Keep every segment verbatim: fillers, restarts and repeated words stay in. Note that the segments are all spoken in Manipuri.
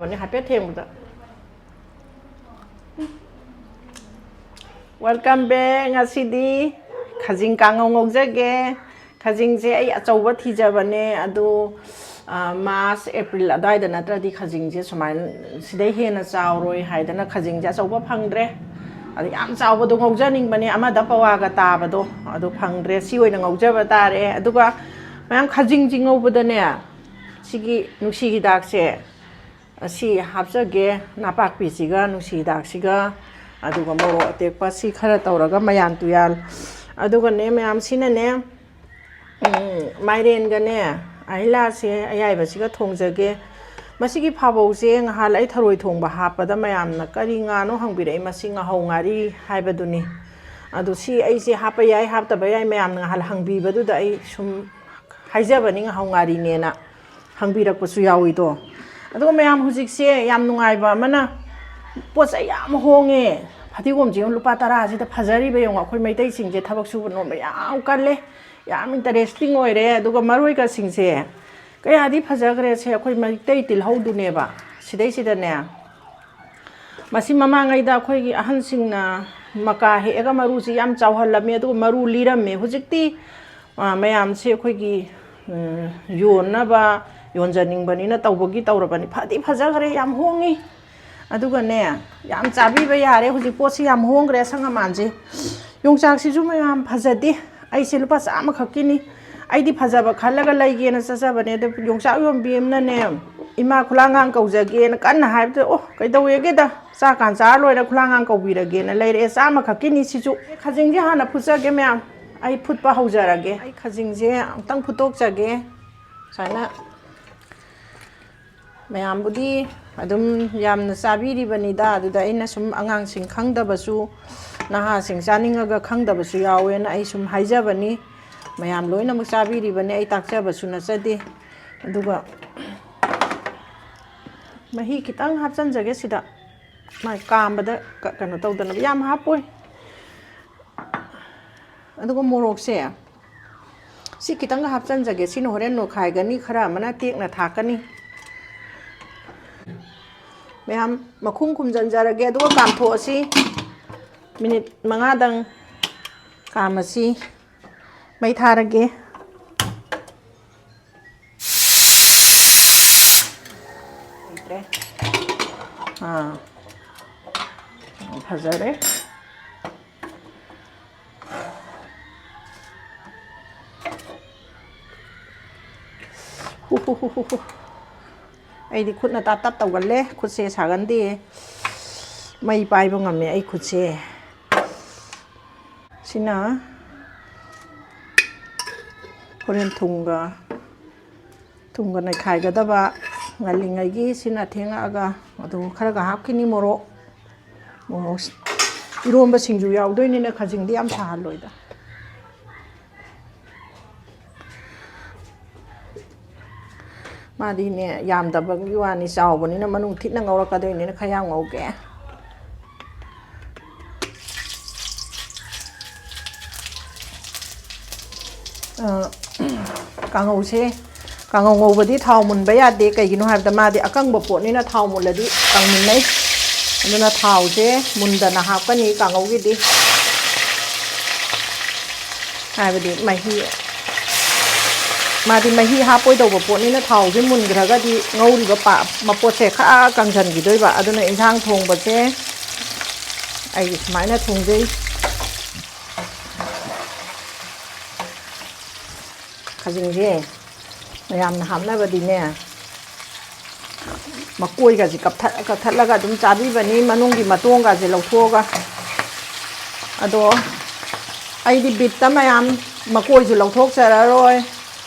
ꯍꯥꯏꯐꯦꯠ ꯊꯦꯡꯕꯗ꯫ Welcome back꯫ ꯉꯁꯤꯗꯤ ꯈꯥꯖꯤꯡ ꯀꯥꯡꯉꯧ ꯉꯧꯖꯒꯦ꯫ ꯈꯥꯖꯤꯡꯁꯦ ꯑꯩ ꯑꯆꯧꯕ ꯊꯤꯖꯕꯅꯦ, ꯑꯗꯨ, ꯑ, ꯃꯥꯔꯆ, ꯑꯦꯄ꯭ꯔꯤꯜ ꯑꯗꯨꯋꯥꯏꯗ ꯅꯠꯇ꯭ꯔꯗꯤ ꯈꯥꯖꯤꯡꯁꯦ ꯁꯨꯃꯥꯏꯅ ꯁꯤꯗꯩ ꯍꯦꯟꯅ ꯆꯥꯎꯔꯣꯏ ꯍꯥꯏꯗꯅ ꯈꯥꯖꯤꯡꯁꯦ ꯑꯆꯧꯕ ꯐꯪꯗ꯭ꯔꯦ꯫ ꯑꯗ ꯌꯥꯝ ꯆꯥꯎꯕꯗꯣ ꯉꯧꯖꯅꯤꯡꯕꯅꯦ, ꯑꯃꯗ ꯄꯋꯥꯒ ꯇꯥꯕꯗꯣ, ꯑꯗꯨ ꯐꯪꯗ꯭ꯔꯦ꯫ ꯁꯤ ꯑꯣꯏꯅ ꯉꯧꯖꯕ ꯇꯥꯔꯦ꯫ ꯑꯗꯨꯒ ꯃꯌꯥꯝ ꯈꯥꯖꯤꯡꯁꯤ ꯉꯧꯕꯗꯅꯦ, ꯁꯤꯒꯤ ꯅꯨꯡꯁꯤ ꯍꯤꯗꯥꯛꯁꯦ ꯑꯁꯤ ꯍꯥꯞꯆꯒꯦ, ꯅꯄꯥꯛꯄꯤꯁꯤꯒ ꯅꯨꯡꯁꯤ ꯍꯤꯗꯥꯛꯁꯤꯒ, ꯑꯗꯨꯒ ꯃꯣꯔꯣꯛ ꯑꯇꯦꯛꯄ ꯁꯤ ꯈꯔ ꯇꯧꯔꯒ ꯃꯌꯥꯟ ꯇꯨꯌꯥꯟ꯫ ꯑꯗꯨꯒꯅꯦ ꯃꯌꯥꯝꯁꯤꯅꯅꯦ, ꯎꯝ, ꯃꯥꯏꯔꯦꯟꯒꯅꯦ ꯑꯍꯤꯂꯥꯁꯦ ꯑꯌꯥꯏꯕꯁꯤꯒ ꯊꯣꯡꯖꯒꯦ꯫ ꯃꯁꯤꯒꯤ ꯐꯥꯕꯧꯁꯦ ꯉꯍꯥꯟ ꯑꯩ ꯊꯔꯣꯏ ꯊꯣꯡꯕ ꯍꯥꯞꯄꯗ ꯃꯌꯥꯝꯅ ꯀꯔꯤ ꯉꯥꯅꯣ ꯍꯪꯕꯤꯔꯛꯏ꯫ ꯃꯁꯤ ꯉꯥꯍꯧ ꯉꯥꯔꯤ ꯍꯥꯏꯕꯗꯨꯅꯤ꯫ ꯑꯗꯣ ꯁꯤ ꯑꯩꯁꯦ ꯍꯥꯞꯄ ꯌꯥꯏ ꯍꯥꯞꯇꯕ ꯌꯥꯏ ꯃꯌꯥꯝꯅ ꯉꯍꯥꯟ ꯍꯪꯕꯤꯕꯗꯨꯗ ꯑꯩ ꯁꯨꯝ ꯍꯥꯏꯖꯕꯅꯤ, ꯉꯥꯍꯧ ꯉꯥꯔꯤꯅꯦꯅ꯫ ꯍꯪꯕꯤꯔꯛꯄꯁꯨ ꯌꯥꯎꯏꯗꯣ꯫ ꯑꯗꯨꯒ ꯃꯌꯥꯝ ꯍꯧꯖꯤꯛꯁꯦ ꯌꯥꯝ ꯅꯨꯡꯉꯥꯏꯕ ꯑꯃꯅ, ꯄꯣꯠ ꯆꯩ ꯌꯥꯝ ꯍꯣꯡꯉꯦ꯫ ꯐꯗꯤꯒꯣꯝꯁꯦ ꯌꯦꯡꯉꯨ, ꯂꯨꯄꯥ ꯇꯔꯥꯁꯤꯗ ꯐꯖꯔꯤꯕ ꯌꯦꯡꯉꯨ꯫ ꯑꯩꯈꯣꯏ ꯃꯩꯇꯩꯁꯤꯡꯁꯦ ꯊꯕꯛ ꯁꯨꯕ ꯅꯣꯝꯕ ꯌꯥꯝ ꯀꯜꯂꯦ, ꯌꯥꯝ ꯏꯟꯇꯔꯦꯁꯇꯤꯡ ꯑꯣꯏꯔꯦ꯫ ꯑꯗꯨꯒ ꯃꯔꯣꯏꯒꯁꯤꯡꯁꯦ ꯀꯌꯥꯗꯤ ꯐꯖꯈ꯭ꯔꯦꯁꯦ, ꯑꯩꯈꯣꯏ ꯃꯩꯇꯩ ꯇꯤꯜꯍꯧꯗꯨꯅꯦꯕ꯫ ꯁꯤꯗꯩꯁꯤꯗꯅꯦ, ꯃꯁꯤ ꯃꯃꯥꯡꯉꯩꯗ ꯑꯩꯈꯣꯏꯒꯤ ꯑꯍꯟꯁꯤꯡꯅ ꯃꯀꯥ ꯍꯦꯛꯑꯒ ꯃꯔꯨꯁꯤ ꯌꯥꯝ ꯆꯥꯎꯍꯜꯂꯝꯃꯦ, ꯑꯗꯨꯒ ꯃꯔꯨ ꯂꯤꯔꯝꯃꯦ꯫ ꯍꯧꯖꯤꯛꯇꯤ, ꯑ, ꯃꯌꯥꯝꯁꯦ ꯑꯩꯈꯣꯏꯒꯤ, ꯎꯝ, ꯌꯣꯟꯅꯕ, ꯌꯣꯟꯖꯅꯤꯡꯕꯅꯤꯅ ꯇꯧꯕꯒꯤ ꯇꯧꯔꯕꯅꯤ꯫ ꯐꯗꯤ ꯐꯖꯈ꯭ꯔꯦ, ꯌꯥꯝ ꯍꯣꯡꯉꯤ꯫ ꯑꯗꯨꯒꯅꯦ, ꯌꯥꯝ ꯆꯥꯕꯤꯕ ꯌꯥꯔꯦ꯫ ꯍꯧꯖꯤꯛ ꯄꯣꯠꯁꯤ ꯌꯥꯝ ꯍꯣꯡꯈ꯭ꯔꯦ, ꯑꯁꯪ ꯑꯃꯥꯟꯁꯦ꯫ ꯌꯣꯡꯆꯥꯛꯁꯤꯁꯨ ꯃꯌꯥꯝ ꯐꯖꯗꯦ꯫ ꯑꯩꯁꯦ ꯂꯨꯄꯥ ꯆꯥꯝꯃ ꯈꯛꯀꯤꯅꯤ꯫ ꯑꯩꯗꯤ ꯐꯖꯕ ꯈꯜꯂꯒ ꯂꯩꯒꯦꯅ ꯆꯠꯆꯕꯅꯦ꯫ ꯑꯗꯣ ꯌꯣꯡꯆꯥꯛ ꯌꯣꯟꯕꯤ ꯑꯃꯅꯅꯦ, "ꯏꯃꯥ, ꯈꯨꯂꯥꯡꯒꯥꯡ ꯀꯧꯖꯒꯦꯅ" ꯀꯟꯅ ꯍꯥꯏꯕꯗ, "ꯑꯣ, ꯀꯩꯗꯧꯋꯦꯒꯦꯗ? ꯆꯥꯛ ꯀꯥꯟ ꯆꯥꯔ ꯂꯣꯏꯔ ꯈꯨꯂꯥꯡꯒꯥꯡ ꯀꯧꯕꯤꯔꯒꯦꯅ" ꯂꯩꯔꯛꯑꯦ꯫ ꯆꯥꯝꯃ ꯈꯛꯀꯤꯅꯤ ꯁꯤꯁꯨ꯫ ꯈꯥꯖꯤꯡꯁꯦ ꯍꯥꯟꯅ ꯐꯨꯠꯆꯒꯦ ꯃꯌꯥꯝ꯫ ꯑꯩ ꯐꯨꯠꯄ ꯍꯧꯖꯔꯒꯦ꯫ ꯑꯩ ꯈꯥꯖꯤꯡꯁꯦ ꯑꯃꯨꯛꯇꯪ ꯐꯨꯠꯇꯣꯛꯆꯒꯦ꯫ ꯁꯨꯃꯥꯏꯅ ꯃꯌꯥꯝꯕꯨꯗꯤ ꯑꯗꯨꯝ ꯌꯥꯝꯅ ꯆꯥꯕꯤꯔꯤꯕꯅꯤꯗ, ꯑꯗꯨꯗ ꯑꯩꯅ ꯁꯨꯝ ꯑꯉꯥꯡꯁꯤꯡ ꯈꯪꯗꯕꯁꯨ, ꯅꯍꯥꯁꯤꯡ ꯆꯥꯅꯤꯡꯉꯒ ꯈꯪꯗꯕꯁꯨ ꯌꯥꯎꯋꯦꯅ ꯑꯩ ꯁꯨꯝ ꯍꯥꯏꯖꯕꯅꯤ꯫ ꯃꯌꯥꯝ ꯂꯣꯏꯅꯃꯛ ꯆꯥꯕꯤꯔꯤꯕꯅꯤ, ꯑꯩ ꯇꯥꯛꯆꯕꯁꯨ ꯅꯠꯆꯗꯦ꯫ ꯑꯗꯨꯒ ꯃꯍꯤ ꯈꯤꯇꯪ ꯍꯥꯞꯆꯤꯟꯖꯒꯦ ꯁꯤꯗ, ꯃꯥꯏ ꯀꯥꯝꯕꯗ ꯀ-, ꯀꯩꯅꯣ ꯇꯧꯗꯅꯕ꯫ ꯌꯥꯝ ꯍꯥꯞꯄꯣꯏ꯫ ꯑꯗꯨꯒ ꯃꯣꯔꯣꯛꯁꯦ ꯁꯤ ꯈꯤꯇꯪꯒ ꯍꯥꯞꯆꯤꯟꯖꯒꯦ꯫ ꯁꯤꯅ ꯍꯣꯔꯦꯟ ꯅꯣꯏꯈꯥꯏꯒꯅꯤ, ꯈꯔ ꯑꯃꯅ ꯇꯦꯛꯅ ꯊꯥꯛꯀꯅꯤ꯫ ꯃꯌꯥꯝ ꯃꯈꯨꯝ ꯈꯨꯝꯖꯤꯟꯖꯔꯒꯦ, ꯑꯗꯨꯒ ꯀꯥꯝꯊꯣꯛꯑꯁꯤ꯫ ꯃꯤꯅꯤꯠ ꯃꯉꯥꯗꯪ ꯀꯥꯝꯃꯁꯤ꯫ ꯃꯩ ꯊꯥꯔꯒꯦ꯫ ꯂꯩꯇ꯭ꯔꯦ꯫ ꯑꯥ, ꯐꯖꯔꯦ꯫ ꯍꯨ, ꯍꯨ, ꯍꯨ, ꯍꯨ, ꯍꯨ꯫ ꯑꯩꯗꯤ ꯈꯨꯠꯅ ꯇꯥꯞ ꯇꯥꯞ ꯇꯧꯒꯜꯂꯦ꯫ ꯈꯨꯠꯁꯦ ꯁꯥꯒꯟꯗꯦ꯫ ꯃꯩ ꯄꯥꯏꯕ ꯉꯝꯃꯦ ꯑꯩ ꯈꯨꯠꯁꯦ꯫ ꯁꯤꯅ ꯍꯣꯔꯦꯟ ꯊꯨꯝꯒ, ꯊꯨꯝꯒ ꯅꯩꯈꯥꯏꯒꯗꯕ ꯉꯜꯂꯤꯉꯩꯒꯤ꯫ ꯁꯤꯅ ꯊꯦꯡꯉꯛꯑꯒ ꯑꯗꯨ ꯈꯔꯒ ꯍꯥꯞꯈꯤꯅꯤ꯫ ꯃꯣꯔꯣꯛ, ꯃꯣꯔꯣꯛ, ꯏꯔꯣꯝꯕ ꯁꯤꯡꯖꯨ ꯌꯥꯎꯗꯣꯏꯅꯤꯅ ꯈꯥꯖꯤꯡꯗꯤ ꯌꯥꯝ ꯁꯥꯍꯜꯂꯣꯏꯗ꯫ ꯃꯥꯗꯤꯅꯦ, ꯌꯥꯝꯗꯕꯒꯤ ꯋꯥꯅꯤ, ꯆꯥꯎꯕꯅꯤꯅ ꯃꯅꯨꯡ ꯊꯤꯠꯅ ꯉꯧꯔꯛꯀꯗꯣꯏꯅꯤꯅ ꯈꯔ ꯌꯥꯝ ꯉꯧꯒꯦ꯫ ꯑ, ꯀꯥꯡꯉꯧꯁꯦ, ꯀꯥꯡꯉꯧ ꯉꯧꯕꯗꯤ ꯊꯥꯎ ꯃꯨꯟꯕ ꯌꯥꯗꯦ꯫ ꯀꯩꯒꯤꯅꯣ ꯍꯥꯏꯕꯗ ꯃꯥꯗꯤ ꯑꯀꯪꯕ ꯄꯣꯠꯅꯤꯅ ꯊꯥꯎ ꯃꯨꯜꯂꯗꯤ ꯀꯪꯃꯤꯟꯅꯩ꯫ ꯑꯗꯨꯅ ꯊꯥꯎꯁꯦ ꯃꯨꯟꯗꯅ ꯍꯥꯞꯀꯅꯤ ꯀꯥꯡꯉꯧꯒꯤꯗꯤ꯫ ꯍꯥꯏꯕꯗꯤ ꯃꯍꯤ, ꯃꯥꯗꯤ ꯃꯍꯤ ꯍꯥꯞꯄꯣꯏꯗꯧꯕ ꯄꯣꯠꯅꯤꯅ ꯊꯥꯎꯁꯦ ꯃꯨꯟꯈ꯭ꯔꯒꯗꯤ ꯉꯧꯔꯤꯕ ꯄꯥ-, ꯃꯄꯣꯠꯁꯦ ꯈꯔ ꯀꯪꯁꯤꯟꯈꯤꯗꯣꯏꯕ꯫ ꯑꯗꯨꯅ ꯏꯟꯁꯥꯡ ꯊꯣꯡꯕꯁꯦ ꯑꯩꯒꯤ ꯁꯨꯃꯥꯏꯅ ꯊꯣꯡꯖꯩ꯫ ꯈꯥꯖꯤꯡꯁꯦ ꯃꯌꯥꯝꯅ ꯍꯥꯞꯅꯕꯗꯤꯅꯦ, ꯃꯀꯣꯏꯒꯁꯦ ꯀꯛꯊꯠ-, ꯀꯛꯊꯠꯂꯒ ꯑꯗꯨꯝ ꯆꯥꯕꯤꯕꯅꯤ, ꯃꯅꯨꯡꯒꯤ ꯃꯇꯣꯡꯒꯁꯦ ꯂꯧꯊꯣꯛꯑꯒ꯫ ꯑꯗꯣ ꯑꯩꯗꯤ ꯕꯤꯠꯇ ꯃꯌꯥꯝ ꯃꯀꯣꯏꯁꯨ ꯂꯧꯊꯣꯛꯆꯔꯔꯣꯏ,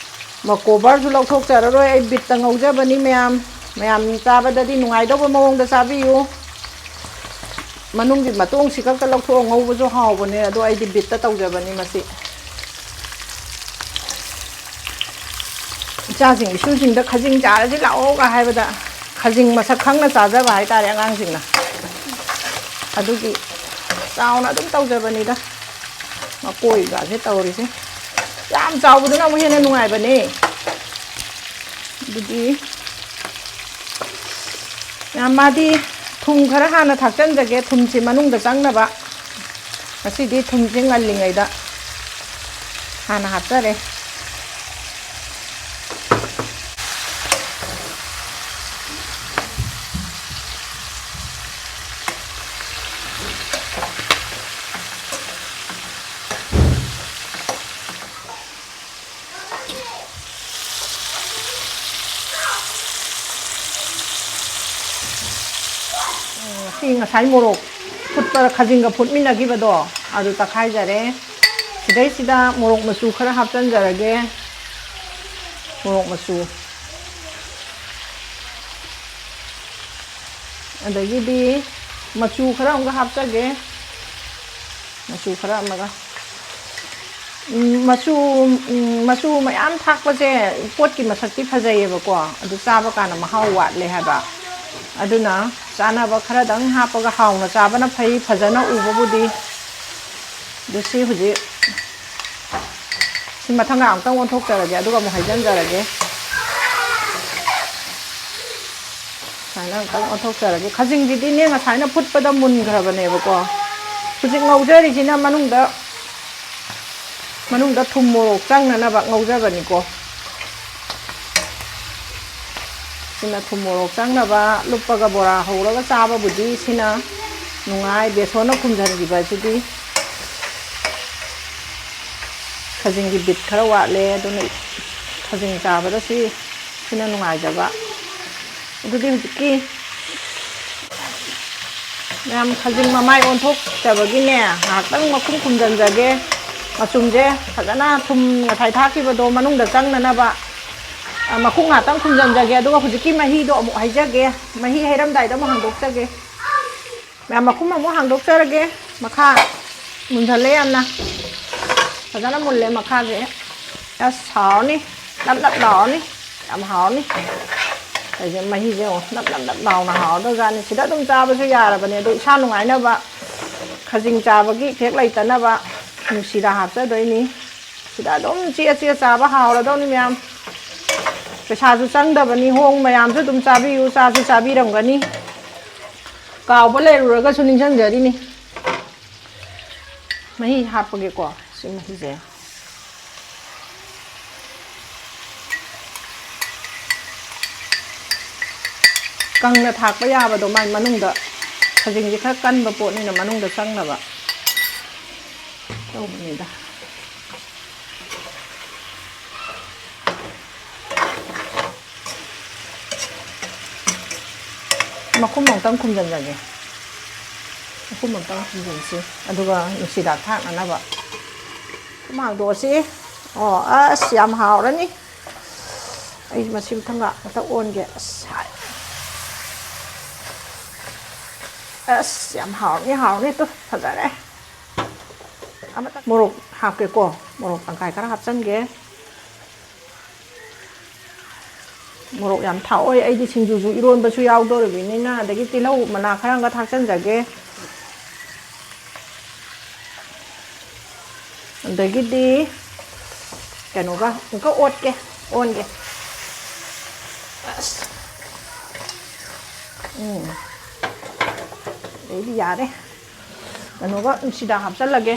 ꯃꯀꯣꯕꯔꯁꯨ ꯂꯧꯊꯣꯛꯆꯔꯔꯣꯏ꯫ ꯑꯩ ꯕꯤꯠꯇ ꯉꯧꯖꯕꯅꯤ ꯃꯌꯥꯝ꯫ ꯃꯌꯥꯝ ꯆꯥꯕꯗꯗꯤ ꯅꯨꯡꯉꯥꯏꯗꯧꯕ ꯃꯑꯣꯡꯗ ꯆꯥꯕꯤꯌꯨ꯫ ꯃꯅꯨꯡꯒꯤ ꯃꯇꯣꯡꯁꯤ ꯈꯛꯇ ꯂꯧꯊꯣꯛꯑ ꯉꯧꯕꯁꯨ ꯍꯥꯎꯕꯅꯦ, ꯑꯗꯣ ꯑꯩꯗꯤ ꯕꯤꯠꯇ ꯇꯧꯖꯕꯅꯤ ꯃꯁꯤ꯫ ꯏꯆꯥꯁꯤꯡ ꯏꯁꯨꯁꯤꯡꯗ "ꯈꯖꯤꯡ ꯆꯥꯔꯁꯤ ꯂꯥꯛꯑꯣꯒ" ꯍꯥꯏꯕꯗ, ꯈꯖꯤꯡ ꯃꯁꯛ ꯈꯪꯅ ꯆꯥꯖꯕ ꯍꯥꯏꯇꯥꯔꯦ ꯑꯉꯥꯡꯁꯤꯡꯅ꯫ ꯑꯗꯨꯒꯤ ꯆꯥꯎꯅ ꯑꯗꯨꯝ ꯇꯧꯖꯕꯅꯤꯗ꯫ ꯃꯀꯣꯏꯒꯁꯦ ꯇꯧꯔꯤꯁꯦ꯫ ꯌꯥꯝ ꯆꯥꯎꯕꯗꯨꯅ ꯑꯃꯨꯛ ꯍꯦꯟꯅ ꯅꯨꯡꯉꯥꯏꯕꯅꯦ꯫ ꯑꯗꯨꯗꯤ ꯃꯥꯗꯤ ꯊꯨꯝ ꯈꯔ ꯍꯥꯟꯅ ꯊꯥꯛꯆꯟꯖꯒꯦ, ꯊꯨꯝꯁꯤ ꯃꯅꯨꯡꯗ ꯆꯪꯅꯕ꯫ ꯉꯁꯤꯗꯤ ꯊꯨꯝꯁꯤ ꯉꯜꯂꯤꯉꯩꯗ ꯍꯥꯟꯅ ꯍꯥꯞꯆꯔꯦ꯫ ꯁꯤ ꯉꯁꯥꯏ ꯃꯣꯔꯣꯛ ꯐꯨꯠꯄ, ꯈꯥꯖꯤꯡꯒ ꯐꯨꯠꯃꯤꯟꯅꯈꯤꯕꯗꯣ, ꯑꯗꯨ ꯇꯛꯈꯥꯏꯖꯔꯦ꯫ ꯁꯤꯗꯩꯁꯤꯗ ꯃꯣꯔꯣꯛ ꯃꯆꯨ ꯈꯔ ꯍꯥꯞꯆꯤꯟꯖꯔꯒꯦ꯫ ꯃꯣꯔꯣꯛ ꯃꯆꯨ, ꯑꯗꯒꯤꯗꯤ ꯃꯆꯨ ꯈꯔ ꯑꯃꯒ ꯍꯥꯞꯆꯒꯦ꯫ ꯃꯆꯨ ꯈꯔ ꯑꯃꯒ꯫ ꯎꯝ, ꯃꯆꯨ, ꯎꯝ, ꯃꯆꯨ ꯃꯌꯥꯝ ꯊꯥꯛꯄꯁꯦ ꯄꯣꯠꯀꯤ ꯃꯁꯛꯇꯤ ꯐꯖꯩꯌꯦꯕꯀꯣ, ꯑꯗꯨ ꯆꯥꯕ ꯀꯥꯟꯗ ꯃꯍꯥꯎ ꯋꯥꯠꯂꯦ ꯍꯥꯏꯕ꯫ ꯑꯗꯨꯅ ꯆꯥꯅꯕ ꯈꯔꯗꯪ ꯍꯥꯞꯄꯒ ꯍꯥꯎꯅ ꯆꯥꯕꯅ ꯐꯩ, ꯐꯖꯅ ꯎꯕꯕꯨꯗꯤ꯫ ꯑꯗꯨ ꯁꯤ ꯍꯧꯖꯤꯛ, ꯁꯤ ꯃꯊꯪꯒ ꯑꯃꯨꯛꯇꯪ ꯑꯣꯟꯊꯣꯛꯆꯔꯒꯦ, ꯑꯗꯨꯒ ꯑꯃꯨꯛ ꯍꯩꯖꯤꯟꯖꯔꯒꯦ꯫ ꯁꯨꯃꯥꯏꯅ ꯑꯃꯨꯛꯇꯪ ꯑꯣꯟꯊꯣꯛꯆꯔꯒꯦ꯫ ꯈꯥꯖꯤꯡꯁꯤꯗꯤꯅꯦ, ꯉꯁꯥꯏꯅ ꯐꯨꯠꯄꯗ ꯃꯨꯟꯈ꯭ꯔꯕꯅꯦꯕꯀꯣ꯫ ꯍꯧꯖꯤꯛ ꯉꯧꯖꯔꯤꯁꯤꯅ ꯃꯅꯨꯡꯗ, ꯃꯅꯨꯡꯗ ꯊꯨꯝ ꯃꯣꯔꯣꯛ ꯆꯪꯅꯅꯕ ꯉꯧꯖꯕꯅꯤꯀꯣ꯫ ꯁꯤꯅ ꯊꯨꯝ ꯃꯣꯔꯣꯛ ꯆꯪꯅꯕ ꯂꯨꯞꯄꯒ ꯕꯣꯔꯥ ꯍꯧꯔꯒ ꯆꯥꯕꯕꯨꯗꯤ ꯁꯤꯅ ꯅꯨꯡꯉꯥꯏ꯫ ꯕꯦꯁꯣꯟꯅ ꯈꯨꯝꯖꯤꯟꯈꯤꯕ ꯑꯁꯤꯗꯤ ꯈꯥꯖꯤꯡꯒꯤ ꯕꯤꯠ ꯈꯔ ꯋꯥꯠꯂꯦ, ꯑꯗꯨꯅ ꯈꯥꯖꯤꯡ ꯆꯥꯕꯗ ꯁꯤ, ꯁꯤꯅ ꯅꯨꯡꯉꯥꯏꯖꯕ꯫ ꯑꯗꯨꯗꯤ ꯍꯧꯖꯤꯛꯀꯤ ꯃꯌꯥꯝ ꯈꯥꯖꯤꯡ ꯃꯃꯥꯏ ꯑꯣꯟꯊꯣꯛꯇꯕꯒꯤꯅꯦ, ꯉꯥꯏꯍꯥꯛꯇꯪ ꯃꯈꯨꯝ ꯈꯨꯝꯖꯤꯟꯖꯒꯦ꯫ ꯃꯆꯨꯝꯁꯦ ꯐꯖꯅ ꯊꯨꯝ ꯉꯁꯥꯏ ꯊꯥꯛꯈꯤꯕꯗꯣ ꯃꯅꯨꯡꯗ ꯆꯪꯅꯅꯕ, ꯑ, ꯃꯈꯨꯝ ꯉꯥꯏꯍꯥꯛꯇꯪ ꯈꯨꯝꯖꯤꯟꯖꯒꯦ꯫ ꯑꯗꯨꯒ ꯍꯧꯖꯤꯛꯀꯤ ꯃꯍꯤꯗꯣ ꯑꯃꯨꯛ ꯍꯩꯖꯒꯦ꯫ ꯃꯍꯤ ꯍꯩꯔꯝꯗꯥꯏꯗ ꯑꯃꯨꯛ ꯍꯥꯡꯗꯣꯛꯆꯒꯦ꯫ ꯃꯌꯥꯝ, ꯃꯈꯨꯝ ꯑꯃꯨꯛ ꯍꯥꯡꯗꯣꯛꯆꯔꯒꯦ꯫ ꯃꯈꯥ ꯃꯨꯟꯖꯜꯂꯦ ꯌꯥꯝꯅ꯫ ꯐꯖꯅ ꯃꯨꯜꯂꯦ ꯃꯈꯥꯁꯦ꯫ ꯑꯁ, ꯍꯥꯎꯔꯅꯤ꯫ ꯅꯞ ꯅꯞ ꯂꯥꯎꯔꯅꯤ꯫ ꯌꯥꯝ ꯍꯥꯎꯔꯅꯤ꯫ ꯑꯩꯁꯦ ꯃꯍꯤꯁꯦ ꯌꯦꯡꯉꯣ, ꯅꯞ ꯅꯞ ꯅꯞ ꯂꯥꯎꯅ ꯍꯥꯎꯔꯗꯧꯖꯥꯠꯅꯤ꯫ ꯁꯤꯗ ꯑꯗꯨꯝ ꯆꯥꯕꯁꯨ ꯌꯥꯔꯕꯅꯦ, ꯑꯗꯣ ꯏꯁꯥ ꯅꯨꯡꯉꯥꯏꯅꯕ, ꯈꯥꯖꯤꯡ ꯆꯥꯕꯒꯤ ꯏꯐꯦꯛ ꯂꯩꯇꯅꯕ ꯅꯨꯡꯁꯤꯗꯥꯛ ꯍꯥꯞꯆꯗꯣꯏꯅꯤ꯫ ꯁꯤꯗ ꯑꯗꯨꯝ ꯆꯤꯛꯑ ꯆꯤꯛꯑ ꯆꯥꯕ ꯍꯥꯎꯔꯗꯧꯅꯤ ꯃꯌꯥꯝ꯫ ꯄꯩꯁꯥꯁꯨ ꯆꯪꯗꯕꯅꯤ, ꯍꯣꯡ ꯃꯌꯥꯝꯁꯨ ꯑꯗꯨꯝ ꯆꯥꯕꯤꯌꯨ, ꯆꯥꯁꯨ ꯆꯥꯕꯤꯔꯝꯒꯅꯤ꯫ ꯀꯥꯎꯕ ꯂꯩꯔꯨꯔꯒꯁꯨ ꯅꯤꯡꯁꯤꯡꯖꯔꯤꯅꯤ꯫ ꯃꯍꯤ ꯍꯥꯞꯄꯒꯦꯀꯣ, ꯁꯤ ꯃꯍꯤꯁꯦ꯫ ꯀꯪꯅ ꯊꯥꯛꯄ ꯌꯥꯕꯗꯣ, ꯃꯥꯏ ꯃꯅꯨꯡꯗ, ꯈꯖꯤꯡꯁꯦ ꯈꯔ ꯀꯟꯕ ꯄꯣꯠꯅꯤꯅ ꯃꯅꯨꯡꯗ ꯆꯪꯅꯕ ꯇꯧꯕꯅꯤꯗ꯫ ꯃꯈꯨꯝ ꯑꯃꯨꯛꯇꯪ ꯈꯨꯝꯖꯤꯟꯖꯒꯦ꯫ ꯃꯈꯨꯝ ꯑꯃꯨꯛꯇꯪ ꯈꯨꯝꯖꯤꯟꯁꯤ, ꯑꯗꯨꯒ ꯅꯨꯡꯁꯤꯗꯥꯛ ꯊꯥꯛꯅꯅꯕ꯫ ꯃꯈꯨꯝ ꯍꯥꯡꯗꯣꯛꯑꯁꯤ꯫ ꯑꯣ, ꯑꯁ, ꯌꯥꯝ ꯍꯥꯎꯔꯅꯤ꯫ ꯑꯩ ꯃꯁꯤ ꯃꯊꯪꯒ ꯑꯝꯇ ꯑꯣꯟꯒꯦ꯫ ꯑꯁ, ꯍꯥꯏ꯫ ꯑꯁ, ꯌꯥꯝ ꯍꯥꯎꯔꯅꯤ, ꯍꯥꯎꯔꯅꯤ꯫ ꯇꯨ, ꯐꯖꯔꯦ꯫ ꯑꯃꯇ ꯃꯣꯔꯣꯛ ꯍꯥꯞꯀꯦꯀꯣ꯫ ꯃꯣꯔꯣꯛ ꯇꯪꯈꯥꯏ ꯈꯔ ꯍꯥꯞꯆꯤꯟꯒꯦ꯫ ꯃꯣꯔꯣꯛ ꯌꯥꯝ ꯊꯥꯛꯑꯣꯏ, ꯑꯩꯗꯤ ꯁꯤꯡꯖꯨꯁꯨ ꯏꯔꯣꯟꯕꯁꯨ ꯌꯥꯎꯗꯣꯔꯤꯕꯅꯤꯅ꯫ ꯑꯗꯒꯤ ꯇꯤꯜꯍꯧ ꯃꯅꯥ ꯈꯔ ꯑꯃꯒ ꯊꯥꯛꯆꯟꯖꯒꯦ꯫ ꯑꯗꯒꯤꯗꯤ ꯀꯩꯅꯣꯒ ꯑꯃꯨꯛꯀ ꯑꯣꯠꯀꯦ, ꯑꯣꯟꯒꯦ꯫ ꯑꯁ꯫ ꯎꯝ꯫ ꯑꯗꯩꯗꯤ ꯌꯥꯔꯦ꯫ ꯀꯩꯅꯣꯒ ꯅꯨꯡꯁꯤꯗꯥꯛ ꯍꯥꯞꯆꯜꯂꯒꯦ꯫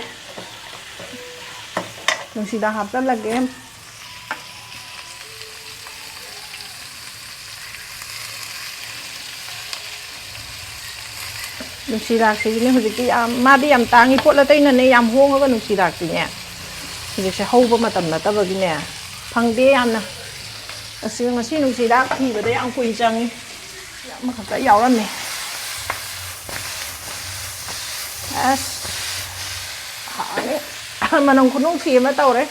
ꯅꯨꯡꯁꯤꯗꯥꯛ ꯍꯥꯞꯆꯜꯂꯒꯦ꯫ ꯅꯨꯡꯁꯤꯗꯥꯛꯁꯤꯗꯤꯅꯦ ꯍꯧꯖꯤꯛꯇꯤ ꯌꯥꯝ, ꯃꯥꯗꯤ ꯌꯥꯝ ꯇꯥꯡꯉꯤ, ꯄꯣꯠ ꯑꯇꯩꯅꯅꯦ ꯌꯥꯝ ꯍꯣꯡꯉꯒ ꯅꯨꯡꯁꯤꯗꯥꯛꯇꯤꯅꯦ ꯍꯧꯖꯤꯛꯁꯦ ꯍꯧꯕ ꯃꯇꯝ ꯅꯠꯇꯕꯒꯤꯅꯦ ꯐꯪꯗꯦ ꯌꯥꯝꯅ꯫ ꯑꯁꯤ ꯉꯁꯤ ꯅꯨꯡꯁꯤꯗꯥꯛ ꯊꯤꯕꯗ ꯌꯥꯝ ꯀꯨꯏ ꯆꯪꯉꯤ꯫ ꯑꯃꯈꯛꯇ ꯌꯥꯎꯔꯝꯃꯦ꯫ ꯑꯁ, ꯍꯥꯎꯔꯦ꯫ ꯃꯅꯝ ꯈꯨꯅꯨꯡꯁꯤ ꯑꯃ ꯇꯧꯔꯦ꯫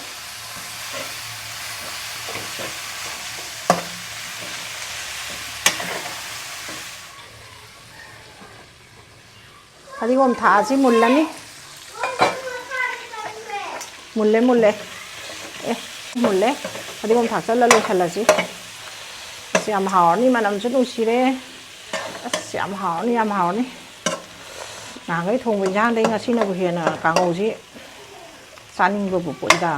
ꯐꯗꯤꯒꯣꯝ ꯊꯥꯛꯑꯁꯤ, ꯃꯨꯜꯂꯅꯤ꯫ ꯃꯨꯜꯂꯦ, ꯃꯨꯜꯂꯦ꯫ ꯑꯦ, ꯃꯨꯜꯂꯦ꯫ ꯐꯗꯤꯒꯣꯝ ꯊꯥꯛꯆꯜꯂ ꯂꯣꯏꯁꯜꯂꯁꯤ꯫ ꯑꯁ, ꯌꯥꯝ ꯍꯥꯎꯔꯅꯤ, ꯃꯅꯝꯁꯨ ꯅꯨꯡꯁꯤꯔꯦ꯫ ꯑꯁ, ꯌꯥꯝ ꯍꯥꯎꯔꯅꯤ, ꯌꯥꯝ ꯍꯥꯎꯔꯅꯤ꯫ ꯅꯍꯥꯟꯈꯩ ꯊꯣꯡꯕ ꯏꯟꯖꯥꯡꯗꯩ ꯉꯁꯤꯅꯕꯨ ꯍꯦꯟꯅ ꯀꯥꯡꯍꯧꯁꯤ ꯆꯥꯅꯤꯡꯕꯕꯨ ꯄꯣꯛꯏꯗ꯫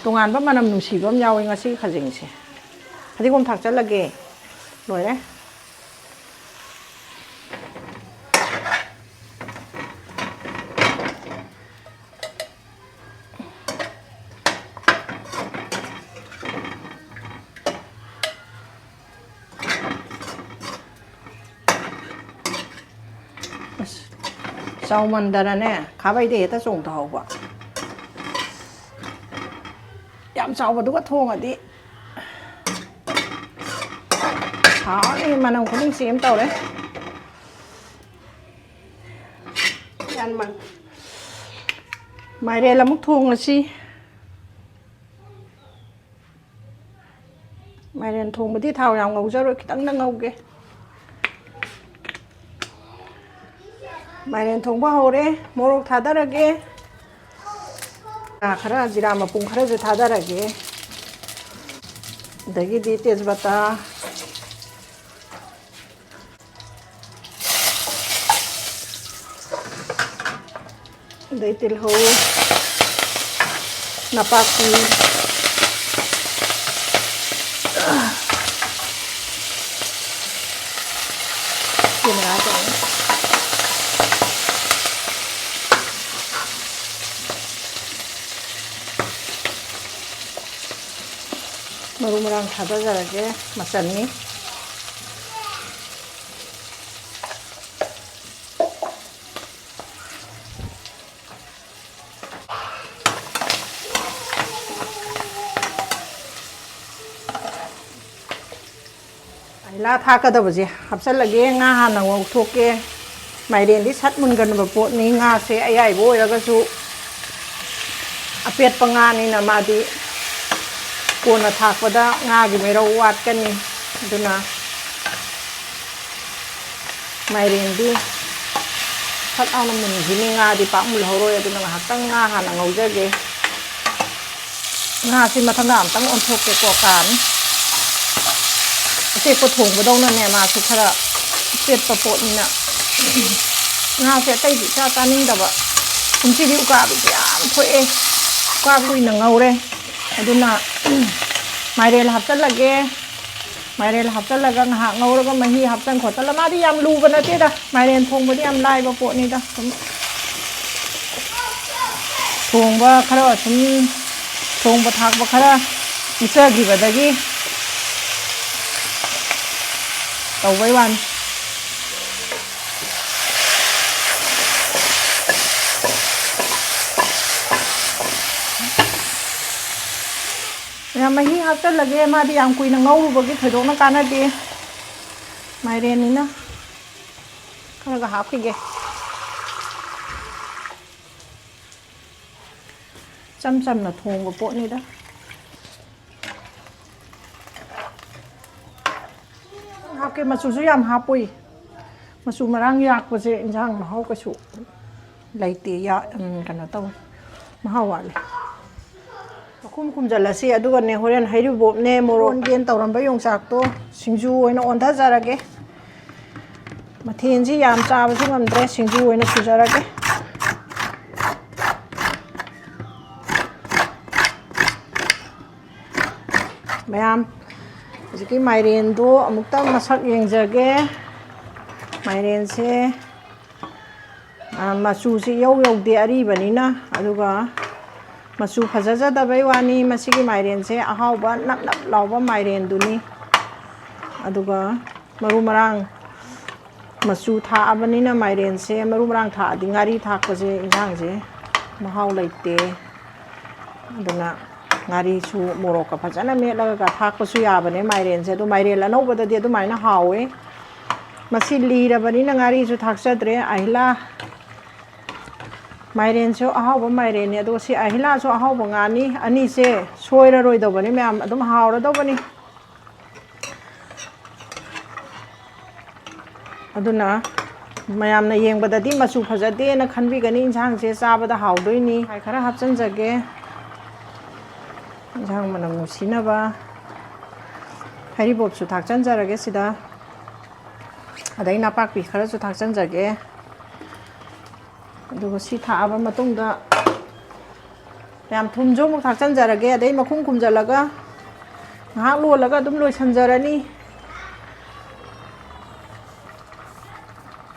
ꯇꯣꯉꯥꯟꯕ ꯃꯅꯝ ꯅꯨꯡꯁꯤꯕ ꯑꯃ ꯌꯥꯎꯏ ꯉꯁꯤꯒꯤ ꯈꯖꯤꯡꯁꯦ꯫ ꯐꯗꯤꯒꯣꯝ ꯊꯥꯛꯆꯜꯂꯒꯦ꯫ ꯂꯣꯏꯔꯦ꯫ ꯑꯁ, ꯆꯥꯎꯃꯟꯗꯅꯅꯦ, ꯈꯥꯕꯩꯗ ꯍꯦꯛꯇ ꯆꯣꯡꯊꯍꯧꯕ꯫ ꯌꯥꯝ ꯆꯥꯎꯕꯗꯨꯒ ꯊꯣꯡꯉꯗꯤ ꯍꯥꯎꯅꯤ, ꯃꯅꯝ ꯈꯨꯅꯨꯡꯁꯤ ꯑꯃ ꯇꯧꯔꯦ꯫ ꯌꯥꯝ ꯃꯥꯟ-, ꯃꯥꯏꯔꯦꯟ ꯑꯃꯨꯛ ꯊꯣꯡꯉꯁꯤ꯫ ꯃꯥꯏꯔꯦꯟ ꯊꯣꯡꯕꯗꯤ ꯊꯥꯎ ꯌꯥꯝ ꯉꯧꯖꯔꯣꯏ, ꯈꯤꯇꯪꯗ ꯉꯧꯒꯦ꯫ ꯃꯥꯏꯔꯦꯟ ꯊꯣꯡꯕ ꯍꯧꯔꯦ, ꯃꯣꯔꯣꯛ ꯊꯥꯗꯔꯒꯦ꯫ ꯉꯥ ꯈꯔ, ꯖꯤꯔꯥ ꯃꯄꯨꯝ ꯈꯔꯁꯨ ꯊꯥꯗꯔꯒꯦ꯫ ꯑꯗꯒꯤꯗꯤ ꯇꯦꯖꯄꯇꯥ, ꯑꯗꯩ ꯇꯤꯜꯍꯧ, ꯅꯄꯥꯛꯄꯤ, ꯀꯦꯃꯦꯔꯥ ꯇꯧꯔꯦ꯫ ꯃꯔꯨ ꯃꯔꯥꯡ ꯊꯥꯗꯖꯔꯒꯦ, ꯃꯆꯜꯅꯤ꯫ ꯑꯍꯤꯂꯥ ꯊꯥꯛꯀꯗꯕꯁꯦ ꯍꯥꯞꯆꯜꯂꯒꯦ꯫ ꯉꯥ ꯍꯥꯟꯅ ꯉꯧꯊꯣꯛꯀꯦ꯫ ꯃꯥꯏꯔꯦꯟꯗꯤ ꯁꯠ ꯃꯨꯟꯒꯟꯕ ꯄꯣꯠꯅꯤ꯫ ꯉꯥꯁꯦ ꯑꯌꯥꯏꯕ ꯑꯣꯏꯔꯒꯁꯨ ꯑꯄꯦꯠꯄ ꯉꯥꯅꯤꯅ ꯃꯥꯗꯤ ꯀꯣꯟꯅ ꯊꯥꯛꯄꯗ ꯉꯥꯒꯤ ꯃꯩꯔꯧ ꯋꯥꯠꯀꯅꯤ꯫ ꯑꯗꯨꯅ ꯃꯥꯏꯔꯦꯟꯗꯤ ꯐꯠ ꯂꯥꯎꯅ ꯃꯨꯟꯈꯤꯅꯤ, ꯉꯥꯗꯤ ꯄꯥꯛ ꯃꯨꯜꯍꯧꯔꯣꯏ꯫ ꯑꯗꯨꯅ ꯉꯥꯏꯍꯥꯛꯇꯪ ꯉꯥ ꯍꯥꯟꯅ ꯉꯧꯖꯒꯦ꯫ ꯉꯥꯁꯤ ꯃꯊꯪꯗ ꯑꯝꯇꯪ ꯑꯣꯟꯊꯣꯛꯀꯦꯀꯣ, ꯀꯥꯅꯤ꯫ ꯑꯇꯦꯛꯄ ꯊꯣꯡꯕꯗꯧꯅꯅꯦ, ꯃꯥꯁꯨ ꯈꯔ ꯄꯦꯠꯄ ꯄꯣꯠꯅꯤꯅ꯫ ꯉꯥꯁꯦ ꯑꯇꯩꯗꯤ ꯏꯆꯥ ꯆꯥꯅꯤꯡꯗꯕ꯫ ꯀꯨꯝꯁꯤꯗꯤ ꯎꯀꯥꯕꯤꯁꯦ ꯌꯥꯝ ꯊꯣꯛꯑꯦ꯫ ꯎꯀꯥꯕꯤ ꯀꯨꯏꯅ ꯉꯧꯔꯦ꯫ ꯑꯗꯨꯅ ꯃꯥꯏꯔꯦꯟ ꯍꯥꯞꯆꯜꯂꯒꯦ꯫ ꯃꯥꯏꯔꯦꯟ ꯍꯥꯞꯆꯤꯜꯂꯒ ꯉꯥꯏꯍꯥꯛ ꯉꯧꯔꯒ ꯃꯍꯤ ꯍꯥꯞꯆꯟ ꯈꯣꯠꯆꯜꯂ, ꯃꯥꯗꯤ ꯌꯥꯝ ꯂꯨꯕ ꯅꯠꯇꯦꯗ, ꯃꯥꯏꯔꯦꯟ ꯊꯣꯡꯕꯗꯤ ꯌꯥꯝ ꯂꯥꯏꯕ ꯄꯣꯠꯅꯤꯗ꯫ ꯁꯨꯝ ꯊꯣꯡꯕ ꯈꯔ ꯁꯨꯝ ꯊꯣꯡꯕ ꯊꯥꯛꯄ ꯈꯔ ꯄꯤꯖꯈꯤꯕꯗꯒꯤ ꯇꯧꯕꯩ ꯋꯥꯅꯤ꯫ ꯌꯥꯝ ꯃꯍꯤ ꯍꯥꯞꯆꯜꯂꯒꯦ, ꯃꯥꯗꯤ ꯌꯥꯝ ꯀꯨꯏꯅ ꯉꯧꯔꯨꯕꯒꯤ ꯊꯣꯏꯗꯣꯛꯅ ꯀꯥꯟꯅꯗꯦ꯫ ꯃꯥꯏꯔꯦꯟꯅꯤꯅ ꯈꯔꯒ ꯍꯥꯞꯈꯤꯒꯦ꯫ ꯏꯆꯝ ꯆꯝꯅ ꯊꯣꯡꯕ ꯄꯣꯠꯅꯤꯗ꯫ ꯍꯥꯞꯀꯦ, ꯃꯆꯨꯁꯨ ꯌꯥꯝ ꯍꯥꯞꯄꯣꯏ꯫ ꯃꯆꯨ ꯃꯔꯥꯡ ꯌꯥꯛꯄꯁꯦ ꯏꯟꯁꯥꯡ ꯃꯍꯥꯎ ꯀꯩꯁꯨ ꯂꯩꯇꯦ꯫ ꯌꯥ-, ꯎꯝ, ꯀꯩꯅꯣ ꯇꯧꯋꯦ, ꯃꯍꯥꯎ ꯋꯥꯠꯂꯦ꯫ ꯃꯈꯨꯝ ꯈꯨꯝꯖꯤꯜꯂꯁꯤ, ꯑꯗꯨꯒꯅꯦ, ꯍꯣꯔꯦꯟ ꯍꯩꯔꯤꯕꯣꯞꯅꯦ, ꯃꯣꯔꯣꯛ ꯒꯦꯟ ꯇꯧꯔꯝꯕ ꯌꯣꯡꯆꯥꯛꯇꯣ ꯁꯤꯡꯖꯨ ꯑꯣꯏꯅ ꯑꯣꯟꯊꯖꯔꯒꯦ꯫ ꯃꯊꯦꯜꯁꯤ ꯌꯥꯝ ꯆꯥꯕꯁꯨ ꯉꯝꯗ꯭ꯔꯦ, ꯁꯤꯡꯖꯨ ꯑꯣꯏꯅ ꯁꯨꯖꯔꯒꯦ꯫ ꯃꯌꯥꯝ, ꯍꯧꯖꯤꯛꯀꯤ ꯃꯥꯏꯔꯦꯟꯗꯣ ꯑꯃꯨꯛꯇꯪ ꯃꯁꯛ ꯌꯦꯡꯖꯒꯦ꯫ ꯃꯥꯏꯔꯦꯟꯁꯦ, ꯑ, ꯃꯆꯨꯁꯤ ꯏꯌꯧ ꯌꯧꯗꯦ ꯑꯔꯤꯕꯅꯤꯅ, ꯑꯗꯨꯒ ꯃꯆꯨ ꯐꯖꯖꯗꯕꯩ ꯋꯥꯅꯤ꯫ ꯃꯁꯤꯒꯤ ꯃꯥꯏꯔꯦꯟꯁꯦ ꯑꯍꯥꯎꯕ ꯅꯞ ꯅꯞ ꯂꯥꯎꯕ ꯃꯥꯏꯔꯦꯟꯗꯨꯅꯤ꯫ ꯑꯗꯨꯒ ꯃꯔꯨ ꯃꯔꯥꯡ ꯃꯆꯨ ꯊꯥꯛꯑꯕꯅꯤꯅ ꯃꯥꯏꯔꯦꯟꯁꯦ ꯃꯔꯨ ꯃꯔꯥꯡ ꯊꯥꯛꯑꯗꯤ ꯉꯥꯔꯤ ꯊꯥꯛꯄꯁꯦ ꯏꯟꯁꯥꯡꯁꯦ ꯃꯍꯥꯎ ꯂꯩꯇꯦ꯫ ꯑꯗꯨꯅ ꯉꯥꯔꯤꯁꯨ ꯃꯣꯔꯣꯛꯀ ꯐꯖꯅ ꯃꯦꯠꯂꯒ ꯊꯥꯛꯄꯁꯨ ꯌꯥꯕꯅꯦ ꯃꯥꯏꯔꯦꯟꯁꯦ꯫ ꯑꯗꯨ ꯃꯥꯏꯔꯦꯟ ꯑꯅꯧꯕꯗꯗꯤ ꯑꯗꯨꯃꯥꯏꯅ ꯍꯥꯎꯋꯦ꯫ ꯃꯁꯤ ꯂꯤꯔꯕꯅꯤꯅ ꯉꯥꯔꯤꯁꯨ ꯊꯥꯛꯆꯗ꯭ꯔꯦ꯫ ꯑꯍꯤꯂꯥ ꯃꯥꯏꯔꯦꯟꯁꯨ ꯑꯍꯥꯎꯕ ꯃꯥꯏꯔꯦꯟꯅꯤ, ꯑꯗꯨꯒ ꯁꯤ ꯑꯍꯤꯂꯥꯁꯨ ꯑꯍꯥꯎꯕ ꯉꯥꯅꯤ꯫ ꯑꯅꯤꯁꯦ ꯁꯣꯏꯔꯔꯣꯏꯗꯧꯕꯅꯤ ꯃꯌꯥꯝ, ꯑꯗꯨꯝ ꯍꯥꯎꯔꯗꯧꯕꯅꯤ꯫ ꯑꯗꯨꯅ ꯃꯌꯥꯝꯅ ꯌꯦꯡꯕꯗꯗꯤ ꯃꯆꯨ ꯐꯖꯗꯦꯅ ꯈꯟꯕꯤꯒꯅꯤ, ꯏꯟꯁꯥꯡꯁꯦ ꯆꯥꯕꯗ ꯍꯥꯎꯗꯣꯏꯅꯤ꯫ ꯈꯔ ꯍꯥꯞꯆꯤꯟꯖꯒꯦ, ꯏꯟꯁꯥꯡ ꯃꯅꯝ ꯅꯨꯡꯁꯤꯅꯕ꯫ ꯍꯩꯔꯤꯕꯣꯞꯁꯨ ꯊꯥꯛꯆꯟꯖꯔꯒꯦ ꯁꯤꯗ, ꯑꯗꯩ ꯅꯄꯥꯛꯄꯤ ꯈꯔꯁꯨ ꯊꯥꯛꯆꯟꯖꯒꯦ꯫ ꯑꯗꯨꯒ ꯁꯤ ꯊꯥꯛꯑꯕ ꯃꯇꯨꯡꯗ ꯌꯥꯝ ꯊꯨꯝꯁꯨ ꯑꯃꯨꯛ ꯊꯥꯛꯆꯟꯖꯔꯒꯦ, ꯑꯗꯩ ꯃꯈꯨꯝ ꯈꯨꯝꯖꯤꯜꯂꯒ ꯉꯥꯏꯍꯥꯛ ꯂꯣꯜꯂꯒ ꯑꯗꯨꯝ ꯂꯣꯏꯁꯤꯟꯖꯔꯅꯤ꯫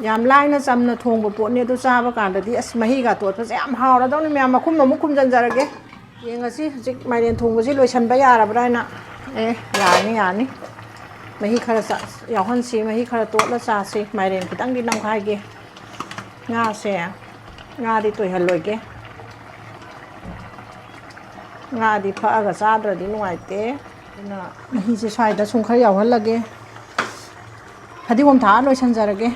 ꯌꯥꯝ ꯂꯥꯏꯅ ꯆꯝꯅ ꯊꯣꯡꯕ ꯄꯣꯠꯅꯤ, ꯑꯗꯨ ꯆꯥꯕ ꯀꯥꯟꯗꯗꯤ ꯑꯁ, ꯃꯍꯤꯒ ꯇꯣꯠꯄꯁꯦ ꯌꯥꯝ ꯍꯥꯎꯔꯗꯧꯅꯤ꯫ ꯃꯌꯥꯝ ꯃꯈꯨꯝ ꯑꯃꯨꯛ ꯈꯨꯝꯖꯤꯟꯖꯔꯒꯦ꯫ ꯌꯦꯡꯉꯁꯤ ꯍꯧꯖꯤꯛ ꯃꯥꯏꯔꯦꯟ ꯊꯣꯡꯕꯁꯤ ꯂꯣꯏꯁꯤꯟꯕ ꯌꯥꯔꯕ꯭ꯔꯥ ꯍꯥꯏꯅ꯫ ꯑꯦ, ꯌꯥꯔꯅꯤ, ꯌꯥꯔꯅꯤ꯫ ꯃꯍꯤ ꯈꯔ ꯆꯥ-, ꯌꯥꯎꯍꯟꯁꯤ, ꯃꯍꯤ ꯈꯔ ꯇꯣꯠꯂ ꯆꯥꯁꯤ꯫ ꯃꯥꯏꯔꯦꯟ ꯈꯤꯇꯪꯗꯤ ꯅꯝꯈꯥꯏꯒꯦ꯫ ꯉꯥꯁꯦ, ꯉꯥꯗꯤ ꯇꯣꯏꯍꯜꯂꯣꯏꯒꯦ꯫ ꯉꯥꯗꯤ ꯐꯛꯑꯒ ꯆꯥꯗ꯭ꯔꯗꯤ ꯅꯨꯡꯉꯥꯏꯇꯦ꯫ ꯑꯗꯨꯅ ꯃꯍꯤꯁꯦ ꯁ꯭ꯋꯥꯏꯗ ꯁꯨꯝ ꯈꯔ ꯌꯥꯎꯍꯜꯂꯒꯦ꯫ ꯐꯗꯤꯒꯣꯝ ꯊꯥꯛꯑ ꯂꯣꯏꯁꯟꯖꯔꯒꯦ꯫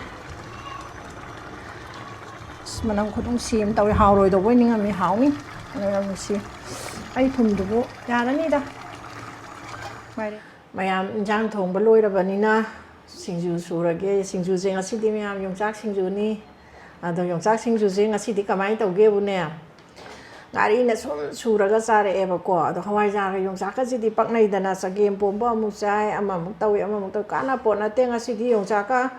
ꯑꯁ, ꯃꯅꯝ ꯈꯨꯅꯨꯡꯁꯤ ꯑꯃ ꯇꯧꯋꯦ, ꯍꯥꯎꯔꯣꯏꯗꯧꯕꯣꯏ ꯅꯤꯡꯉꯝꯃꯤ꯫ ꯍꯥꯎꯅꯤ꯫ ꯃꯅꯝ ꯅꯨꯡꯁꯤ꯫ ꯑꯩ ꯊꯨꯝꯗꯨꯕꯨ ꯌꯥꯔꯅꯤꯗ꯫ ꯃꯥꯏꯔꯦꯟ꯫ ꯃꯌꯥꯝ ꯏꯟꯖꯥꯡ ꯊꯣꯡꯕ ꯂꯣꯏꯔꯕꯅꯤꯅ ꯁꯤꯡꯖꯨ ꯁꯨꯔꯒꯦ꯫ ꯁꯤꯡꯖꯨꯁꯦ ꯉꯁꯤꯗꯤ ꯃꯌꯥꯝ ꯌꯣꯡꯆꯥꯛ ꯁꯤꯡꯖꯨꯅꯤ꯫ ꯑꯗꯣ ꯌꯣꯡꯆꯥꯛ ꯁꯤꯡꯖꯨꯁꯦ ꯉꯁꯤꯗꯤ ꯀꯃꯥꯏꯅ ꯇꯧꯒꯦꯕꯨꯅꯦ, ꯉꯥꯔꯤꯅ ꯁꯨꯝ ꯁꯨꯔꯒ ꯆꯥꯔꯛꯑꯦꯕꯀꯣ꯫ ꯑꯗꯣ ꯍꯋꯥꯏꯖꯥꯔꯒ ꯌꯣꯡꯆꯥꯛꯀꯁꯤꯗꯤ ꯄꯛꯅꯩꯗꯅ, ꯆꯒꯦꯝ ꯄꯣꯝꯕ ꯑꯃꯨꯛ ꯆꯥꯏ, ꯑꯃꯃꯨꯛ ꯇꯧꯏ, ꯑꯃꯃꯨꯛ ꯇꯧꯏ, ꯀꯥꯟꯅ ꯄꯣꯠ ꯅꯠꯇꯦ꯫ ꯉꯁꯤꯗꯤ ꯌꯣꯡꯆꯥꯛꯀ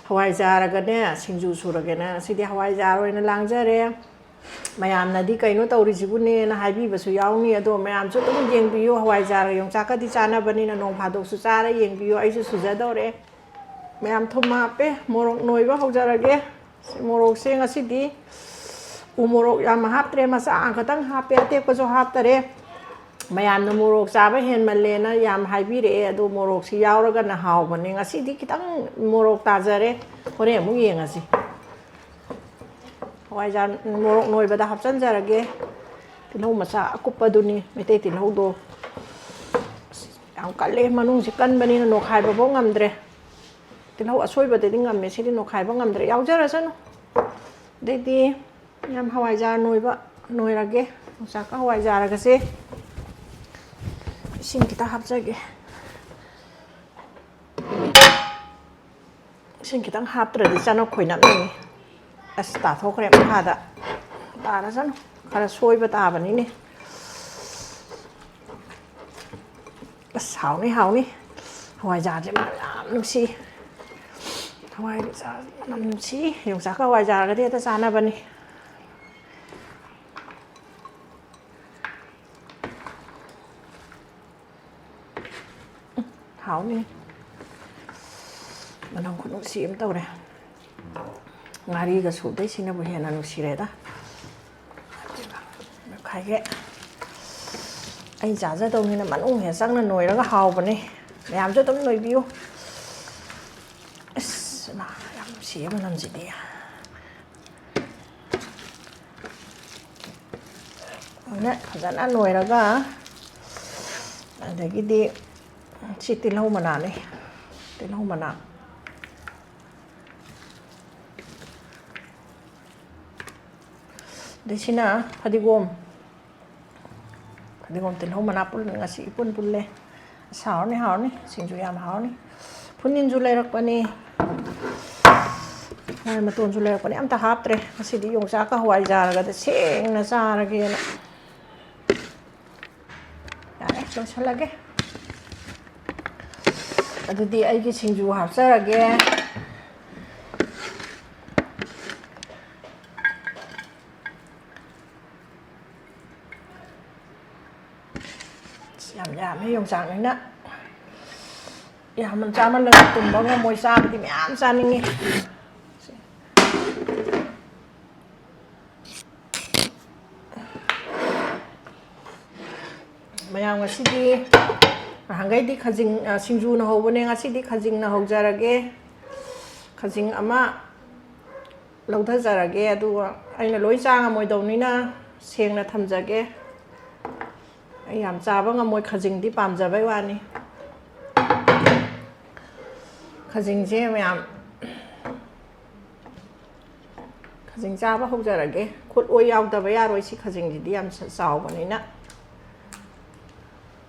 ꯍꯋꯥꯏꯖꯥꯔꯒꯅꯦ ꯁꯤꯡꯖꯨ ꯁꯨꯔꯒꯦꯅ ꯉꯁꯤꯗꯤ ꯍꯋꯥꯏꯖꯥꯔ ꯑꯣꯏꯅ ꯂꯥꯡꯖꯔꯦ꯫ ꯃꯌꯥꯝꯅꯗꯤ "ꯀꯩꯅꯣ ꯇꯧꯔꯤꯁꯤꯕꯨꯅꯦꯅ" ꯍꯥꯏꯕꯤꯕꯁꯨ ꯌꯥꯎꯅꯤ꯫ ꯑꯗꯣ ꯃꯌꯥꯝꯁꯨ ꯑꯗꯨꯝ ꯌꯦꯡꯕꯤꯌꯨ, ꯍꯋꯥꯏꯖꯥꯔꯒ ꯌꯣꯡꯆꯥꯛꯀꯗꯤ ꯆꯥꯅꯕꯅꯤꯅ ꯅꯣꯡ ꯐꯥꯗꯣꯛꯁꯨ ꯆꯥꯔ ꯌꯦꯡꯕꯤꯌꯨ꯫ ꯑꯩꯁꯨ ꯁꯨꯖꯗꯧꯔꯦ꯫ ꯃꯌꯥꯝ ꯊꯨꯝ ꯍꯥꯞꯄꯦ, ꯃꯣꯔꯣꯛ ꯅꯣꯏꯕ ꯍꯧꯖꯔꯒꯦ꯫ ꯃꯣꯔꯣꯛꯁꯦ ꯉꯁꯤꯗꯤ ꯎ ꯃꯣꯔꯣꯛ ꯌꯥꯝ ꯍꯥꯞꯇ꯭ꯔꯦ, ꯃꯆꯥ ꯈꯛꯇꯪ ꯍꯥꯞꯄꯦ, ꯑꯇꯦꯛꯄꯁꯨ ꯍꯥꯞꯇꯔꯦ꯫ ꯃꯌꯥꯝꯅ ꯃꯣꯔꯣꯛ ꯆꯥꯕ ꯍꯦꯟꯃꯜꯂꯦꯅ ꯌꯥꯝ ꯍꯥꯏꯕꯤꯔꯛꯑꯦ, ꯑꯗꯣ ꯃꯣꯔꯣꯛꯁꯤ ꯌꯥꯎꯔꯒꯅ ꯍꯥꯎꯕꯅꯦ꯫ ꯉꯁꯤꯗꯤ ꯈꯤꯇꯪ ꯃꯣꯔꯣꯛ ꯇꯥꯖꯔꯦ, ꯍꯣꯔꯦꯟ ꯑꯃꯨꯛ ꯌꯦꯡꯉꯁꯤ꯫ ꯍꯋꯥꯏꯖꯥꯔ ꯃꯣꯔꯣꯛ ꯅꯣꯏꯕꯗ ꯍꯥꯞꯆꯤꯟꯖꯔꯒꯦ꯫ ꯇꯤꯜꯍꯧ ꯃꯆꯥ ꯑꯀꯨꯞꯄꯗꯨꯅꯤ, ꯃꯩꯇꯩ ꯇꯤꯜꯍꯧꯗꯣ꯫ ꯑꯁ, ꯌꯥꯝ ꯀꯜꯂꯦ, ꯃꯅꯨꯡꯁꯤ ꯀꯟꯕꯅꯤꯅ ꯅꯣꯈꯥꯏꯕꯐꯥꯎ ꯉꯝꯗ꯭ꯔꯦ꯫ ꯇꯤꯜꯍꯧ ꯑꯁꯣꯏꯕꯗꯗꯤ ꯉꯝꯃꯦ, ꯁꯤꯗꯤ ꯅꯣꯈꯥꯏꯕ ꯉꯝꯗ꯭ꯔꯦ꯫ ꯌꯥꯎꯖꯔꯁꯅꯨ꯫ ꯑꯗꯩꯗꯤ ꯌꯥꯝ ꯍꯋꯥꯏꯖꯥꯔ ꯅꯣꯏꯕ ꯅꯣꯏꯔꯒꯦ꯫ ꯌꯣꯡꯆꯥꯛꯀ ꯍꯋꯥꯏꯖꯥꯔꯒꯁꯦ ꯏꯁꯤꯡ ꯈꯤꯇ ꯍꯥꯞꯆꯒꯦ꯫ ꯏꯁꯤꯡ ꯈꯤꯇꯪ ꯍꯥꯞꯇ꯭ꯔꯗꯤ ꯆꯅꯞ ꯈꯣꯏꯅꯞꯅꯤ꯫ ꯑꯁ, ꯇꯥꯊꯣꯛꯈ꯭ꯔꯦ ꯃꯈꯥꯗ꯫ ꯇꯥꯔꯁꯅꯨ, ꯈꯔ ꯁꯣꯏꯕ ꯇꯥꯕꯅꯤꯅꯦ꯫ ꯑꯁ, ꯍꯥꯎꯅꯤ, ꯍꯥꯎꯅꯤ꯫ ꯍꯋꯥꯏꯖꯥꯔꯁꯦ ꯃꯅꯝ ꯌꯥꯝ ꯅꯨꯡꯁꯤ꯫ ꯍꯋꯥꯏꯖꯥꯔ ꯃꯅꯝ ꯅꯨꯡꯁꯤ꯫ ꯌꯣꯡꯆꯥꯛꯀ ꯍꯋꯥꯏꯖꯥꯔꯒꯗꯤ ꯍꯦꯛꯇ ꯆꯥꯅꯕꯅꯤ꯫ ꯃꯅꯝ ꯈꯨꯅꯨꯡꯁꯤ ꯑꯃ ꯇꯧꯔꯦ꯫ ꯉꯥꯔꯤꯒ ꯁꯨꯕꯗꯩ ꯁꯤꯅꯕꯨ ꯍꯦꯟꯅ ꯅꯨꯡꯁꯤꯔꯦꯗ꯫ ꯈꯥꯏꯒꯦ꯫ ꯑꯩ ꯆꯥꯖꯗꯧꯅꯤꯅ ꯃꯅꯨꯡ ꯍꯦꯛ ꯆꯪꯅ ꯅꯣꯏꯔꯒ ꯍꯥꯎꯕꯅꯦ꯫ ꯃꯌꯥꯝꯁꯨ ꯑꯗꯨꯝ ꯅꯣꯏꯕꯤꯌꯨ꯫ ꯑꯁ ꯏꯃꯥ, ꯌꯥꯝ ꯅꯨꯡꯁꯤꯌꯦ ꯃꯅꯝꯁꯤꯗꯤ꯫ ꯑꯗꯨꯅ ꯐꯖꯅ ꯅꯣꯏꯔꯒ, ꯑꯗꯒꯤꯗꯤ ꯁꯤ ꯇꯤꯜꯍꯧ ꯃꯅꯥꯅꯤ꯫ ꯇꯤꯜꯍꯧ ꯃꯅꯥ꯫ ꯑꯗꯩ ꯁꯤꯅ ꯐꯗꯤꯒꯣꯝ꯫ ꯐꯗꯤꯒꯣꯝ ꯇꯤꯜꯍꯧ ꯃꯅꯥ ꯄꯨꯜ-, ꯉꯁꯤ ꯏꯄꯨꯟ ꯄꯨꯜꯂꯦ꯫ ꯑꯁ, ꯍꯥꯎꯔꯅꯤ, ꯍꯥꯎꯔꯅꯤ꯫ ꯁꯤꯡꯖꯨ ꯌꯥꯝ ꯍꯥꯎꯔꯅꯤ꯫ ꯐꯨꯅꯤꯟꯁꯨ ꯂꯩꯔꯛꯄꯅꯤ꯫ ꯃꯥꯏ ꯃꯇꯣꯟꯁꯨ ꯂꯩꯔꯛꯄꯅꯤ꯫ ꯑꯝꯇ ꯍꯥꯞꯇ꯭ꯔꯦ꯫ ꯉꯁꯤꯗꯤ ꯌꯣꯡꯆꯥꯛꯀ ꯍꯋꯥꯏꯖꯥꯔꯒꯗ ꯁꯦꯡꯅ ꯆꯥꯔꯒꯦꯅ꯫ ꯌꯥꯔꯦ, ꯂꯣꯏꯁꯜꯂꯒꯦ꯫ ꯑꯗꯨꯗꯤ ꯑꯩꯒꯤ ꯁꯤꯡꯖꯨ ꯍꯥꯞꯆꯔꯒꯦ꯫ ꯑꯁ, ꯌꯥꯝ ꯌꯥꯝꯃꯦ ꯌꯣꯡꯆꯥꯛꯅꯤꯅ꯫ ꯌꯥꯝꯅ ꯆꯥꯃꯜꯂꯁꯨ ꯇꯨꯝꯕ ꯉꯝꯃꯣꯏ, ꯆꯥꯕꯗꯤ ꯃꯌꯥꯝ ꯆꯥꯅꯤꯡꯉꯤ꯫ ꯃꯌꯥꯝ ꯉꯁꯤꯗꯤ, ꯅꯍꯥꯟꯈꯩꯗꯤ ꯈꯖꯤꯡ, ꯑ, ꯁꯤꯡꯖꯨꯅ ꯍꯧꯕꯅꯦ, ꯉꯁꯤꯗꯤ ꯈꯖꯤꯡꯅ ꯍꯧꯖꯔꯒꯦ꯫ ꯈꯖꯤꯡ ꯑꯃ ꯂꯧꯊꯖꯔꯒꯦ, ꯑꯗꯨꯒ ꯑꯩꯅ ꯂꯣꯏ ꯆꯥ ꯉꯝꯃꯣꯏꯗꯧꯅꯤꯅ ꯁꯦꯡꯅ ꯊꯝꯖꯒꯦ꯫ ꯑꯩ ꯌꯥꯝ ꯆꯥꯕ ꯉꯝꯃꯣꯏ, ꯈꯖꯤꯡꯗꯤ ꯄꯥꯝꯖꯕꯩ ꯋꯥꯅꯤ꯫ ꯈꯖꯤꯡꯁꯦ ꯃꯌꯥꯝ, ꯈꯖꯤꯡ ꯆꯥꯕ ꯍꯧꯖꯔꯒꯦ꯫ ꯈꯨꯠ ꯑꯣꯏ ꯌꯥꯎꯗꯕ ꯌꯥꯔꯣꯏ, ꯁꯤ ꯈꯖꯤꯡꯁꯤꯗꯤ ꯌꯥꯝ ꯆꯥꯎꯕꯅꯤꯅ꯫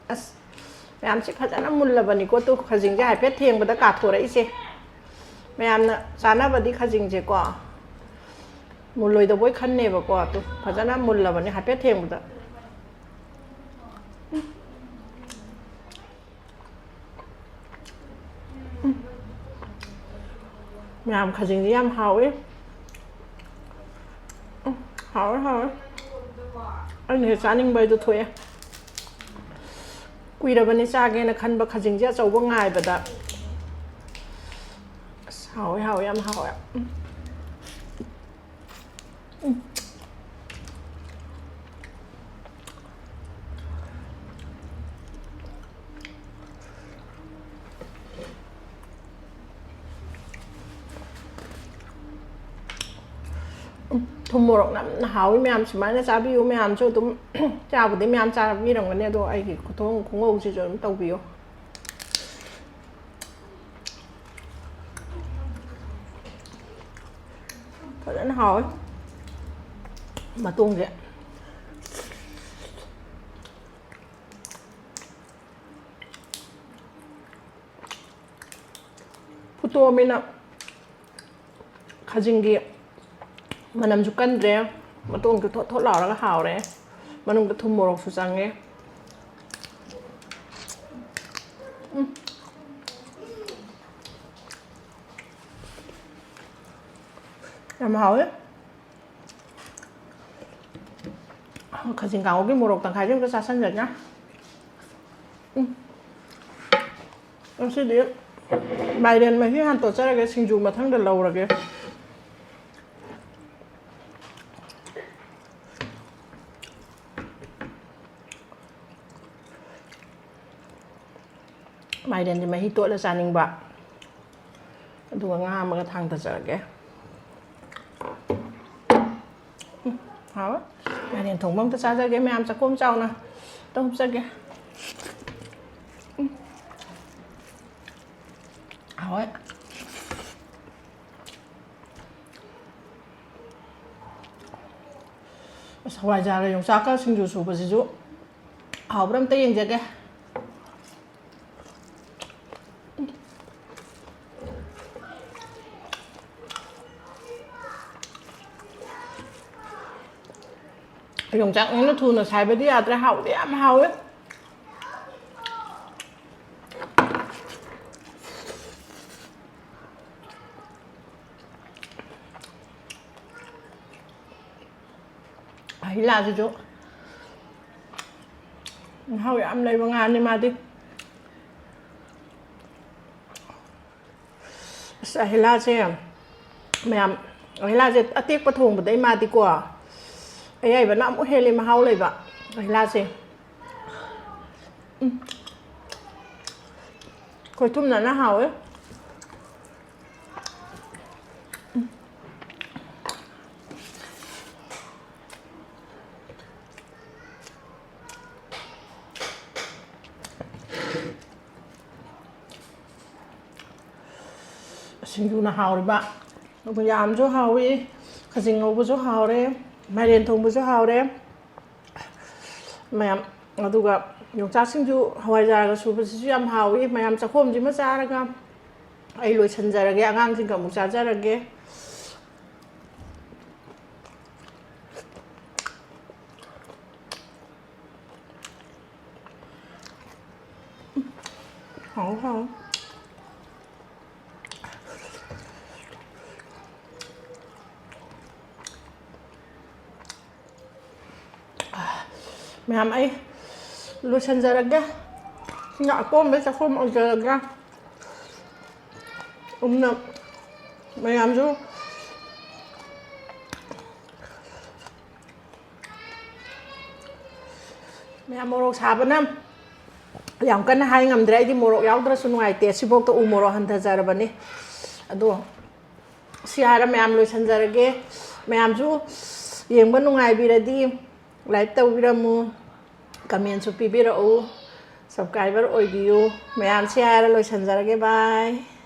ꯑꯁ, ꯃꯌꯥꯝꯁꯤ ꯐꯖꯅ ꯃꯨꯜꯂꯕꯅꯤꯀꯣ꯫ ꯇꯨ, ꯈꯖꯤꯡꯁꯦ ꯍꯥꯏꯐꯦꯠ ꯊꯦꯡꯕꯗ ꯀꯥꯊꯣꯔꯛꯏꯁꯦ꯫ ꯃꯌꯥꯝꯅ ꯆꯥꯅꯕꯗꯤ ꯈꯖꯤꯡꯁꯦꯀꯣ, ꯃꯨꯜꯂꯣꯏꯗꯧꯕꯣꯏ ꯈꯟꯅꯦꯕꯀꯣ꯫ ꯇꯨ, ꯐꯖꯅ ꯃꯨꯜꯂꯕꯅꯤ ꯍꯥꯏꯐꯦꯠ ꯊꯦꯡꯕꯗ꯫ ꯎꯝ꯫ ꯎꯝ꯫ ꯃꯌꯥꯝ, ꯈꯖꯤꯡꯁꯦ ꯌꯥꯝ ꯍꯥꯎꯋꯦ꯫ ꯎꯝ, ꯍꯥꯎꯋꯦ, ꯍꯥꯎꯋꯦ꯫ ꯑꯩꯅ ꯍꯦꯛ ꯆꯥꯅꯤꯡꯕ ꯍꯥꯏꯗꯣ ꯊꯣꯛꯑꯦ꯫ ꯀꯨꯏꯔꯕꯅꯤ ꯆꯥꯒꯦꯅ ꯈꯟꯕ ꯈꯖꯤꯡꯁꯦ ꯑꯆꯧꯕ ꯉꯥꯏꯕꯗ꯫ ꯑꯁ, ꯍꯥꯎꯋꯦ, ꯍꯥꯎꯋꯦ, ꯌꯥꯝ ꯍꯥꯎꯋꯦ꯫ ꯎꯝ꯫ ꯎꯝ꯫ ꯎꯝ, ꯊꯨꯝ ꯃꯣꯔꯣꯛ ꯅꯝꯅ ꯍꯥꯎꯋꯤ ꯃꯌꯥꯝ꯫ ꯁꯨꯃꯥꯏꯅ ꯆꯥꯕꯤꯌꯨ ꯃꯌꯥꯝꯁꯨ꯫ ꯑꯗꯨꯝ ꯆꯥꯕꯨꯗꯤ ꯃꯌꯥꯝ ꯆꯥꯕꯤꯔꯝꯒꯅꯤ, ꯑꯗꯣ ꯑꯩꯒꯤ ꯈꯨꯊꯣꯡ ꯈꯨꯉꯧꯁꯤꯁꯨ ꯑꯗꯨꯝ ꯇꯧꯕꯤꯌꯨ꯫ ꯐꯖꯅ ꯍꯥꯎꯋꯦ ꯃꯇꯣꯡꯁꯦ꯫ ꯐꯨꯠꯇꯣꯛꯑꯃꯤꯅ ꯈꯖꯤꯡꯒꯤ ꯃꯅꯝꯁꯨ ꯀꯟꯗ꯭ꯔꯦ, ꯃꯇꯣꯡꯁꯨ ꯊꯣꯠ ꯊꯣꯠ ꯂꯥꯎꯔꯒ ꯍꯥꯎꯔꯦ, ꯃꯅꯨꯡꯗ ꯊꯨꯝ ꯃꯣꯔꯣꯛꯁꯨ ꯆꯪꯉꯦ꯫ ꯎꯝ꯫ ꯌꯥꯝ ꯍꯥꯎꯋꯦ꯫ ꯈꯖꯤꯡ ꯀꯥꯡꯉꯧꯒꯤ ꯃꯣꯔꯣꯛ ꯇꯪꯈꯥꯏꯁꯦ ꯑꯝꯇ ꯆꯥꯁꯟꯖꯒꯦ꯫ ꯎꯝ꯫ ꯉꯁꯤꯗꯤ ꯃꯥꯏꯔꯦꯟ ꯃꯍꯤ ꯍꯥꯟ ꯇꯣꯠꯆꯔꯒꯦ, ꯁꯤꯡꯖꯨ ꯃꯊꯪꯗ ꯂꯧꯔꯒꯦ꯫ ꯃꯥꯏꯔꯦꯟꯗꯤ ꯃꯍꯤ ꯇꯣꯠꯂ ꯆꯥꯅꯤꯡꯕ꯫ ꯑꯗꯨꯒ ꯉꯥ ꯑꯃꯒ ꯊꯥꯡꯊꯖꯔꯒꯦ꯫ ꯎꯝ, ꯍꯥꯎꯋꯦ꯫ ꯃꯥꯏꯔꯦꯟ ꯊꯣꯡꯕ ꯑꯝꯇ ꯆꯥꯖꯒꯦ ꯃꯌꯥꯝ, ꯆꯥꯛꯈꯣꯝ ꯆꯥꯎꯅ꯫ ꯇꯧꯖꯒꯦ꯫ ꯎꯝ꯫ ꯍꯥꯎꯋꯦ꯫ ꯑꯁ, ꯍꯋꯥꯏꯖꯥꯔꯒ ꯌꯣꯡꯆꯥꯛꯀ ꯁꯤꯡꯖꯨ ꯁꯨꯕꯁꯤꯁꯨ ꯍꯥꯎꯕ꯭ꯔꯥ ꯑꯝꯇ ꯌꯦꯡꯖꯒꯦ꯫ ꯌꯣꯡꯆꯥꯛꯅꯤꯅ ꯊꯨꯅ ꯁꯥꯏꯕꯗꯤ ꯌꯥꯗ꯭ꯔꯦ, ꯍꯥꯎꯗꯤ ꯌꯥꯝ ꯍꯥꯎꯋꯦ꯫ ꯍꯩ ꯔꯥꯁꯤꯁꯨ ꯃꯍꯥꯎ ꯌꯥꯝ ꯂꯩꯕ ꯉꯥꯅꯤ ꯃꯥꯗꯤ꯫ ꯑꯁ, ꯑꯍꯤꯂꯥꯁꯦ ꯃꯌꯥꯝ, ꯑꯍꯤꯂꯥꯁꯦ ꯑꯇꯦꯛꯄ ꯊꯣꯡꯕꯗꯩ ꯃꯥꯗꯤꯀꯣ, ꯑꯌꯥꯏꯕꯅ ꯑꯃꯨꯛ ꯍꯦꯜꯂꯤ ꯃꯍꯥꯎ ꯂꯩꯕ ꯑꯍꯤꯂꯥꯁꯦ꯫ ꯎꯝ꯫ ꯈꯣꯏꯊꯨꯝꯅꯅ ꯍꯥꯎꯋꯦ꯫ ꯁꯤꯡꯖꯨꯅ ꯍꯥꯎꯔꯤꯕ꯫ ꯌꯥꯝꯁꯨ ꯍꯥꯎꯏ, ꯈꯖꯤꯡ ꯉꯧꯕꯁꯨ ꯍꯥꯎꯔꯦ, ꯃꯥꯏꯔꯦꯟ ꯊꯣꯡꯕꯁꯨ ꯍꯥꯎꯔꯦ ꯃꯌꯥꯝ꯫ ꯑꯗꯨꯒ ꯌꯣꯡꯆꯥꯛ ꯁꯤꯡꯖꯨ ꯍꯋꯥꯏꯖꯥꯔꯒ ꯁꯨꯕꯁꯤꯁꯨ ꯌꯥꯝ ꯍꯥꯎꯏ꯫ ꯃꯌꯥꯝ ꯆꯥꯛꯈꯣꯝꯁꯤꯃ ꯆꯥꯔꯒ ꯑꯩ ꯂꯣꯏꯁꯤꯟꯖꯔꯒꯦ, ꯑꯉꯥꯡꯁꯤꯡꯒ ꯑꯃꯨꯛ ꯆꯥꯖꯔꯒꯦ꯫ ꯍꯥꯎ, ꯍꯥꯎ꯫ ꯃꯌꯥꯝ, ꯑꯩ ꯂꯣꯏꯁꯤꯟꯖꯔꯒꯦ꯫ ꯁꯤꯅ ꯑꯀꯣꯟꯕꯩ ꯆꯥꯛꯈꯨꯝ ꯑꯣꯏꯖꯔꯒꯦ꯫ ꯑꯗꯨꯅ ꯃꯌꯥꯝꯁꯨ, ꯃꯌꯥꯝ ꯃꯣꯔꯣꯛ ꯁꯥꯕꯅ ꯌꯥꯝ ꯀꯟꯅ ꯍꯥꯏ ꯉꯝꯗ꯭ꯔꯦ꯫ ꯑꯩꯗꯤ ꯃꯣꯔꯣꯛ ꯌꯥꯎꯗ꯭ꯔꯁꯨ ꯅꯨꯡꯉꯥꯏꯇꯦ꯫ ꯁꯤꯐꯥꯎꯗ ꯎ ꯃꯣꯔꯣꯛ ꯍꯟꯊꯖꯔꯕꯅꯤ꯫ ꯑꯗꯣ ꯁꯤ ꯍꯥꯏꯔ ꯃꯌꯥꯝ ꯂꯣꯏꯁꯤꯟꯖꯔꯒꯦ꯫ ꯃꯌꯥꯝꯁꯨ ꯌꯦꯡꯕ ꯅꯨꯡꯉꯥꯏꯕꯤꯔꯗꯤ like ꯇꯧꯕꯤꯔꯝꯃꯨ, commentꯁꯨ ꯄꯤꯕꯤꯔꯛꯎ, subscriber ꯑꯣꯏꯕꯤꯌꯨ꯫ ꯃꯌꯥꯝ ꯁꯤ ꯍꯥꯏꯔ ꯂꯣꯏꯁꯤꯟꯖꯔꯒꯦ꯫ Bye꯫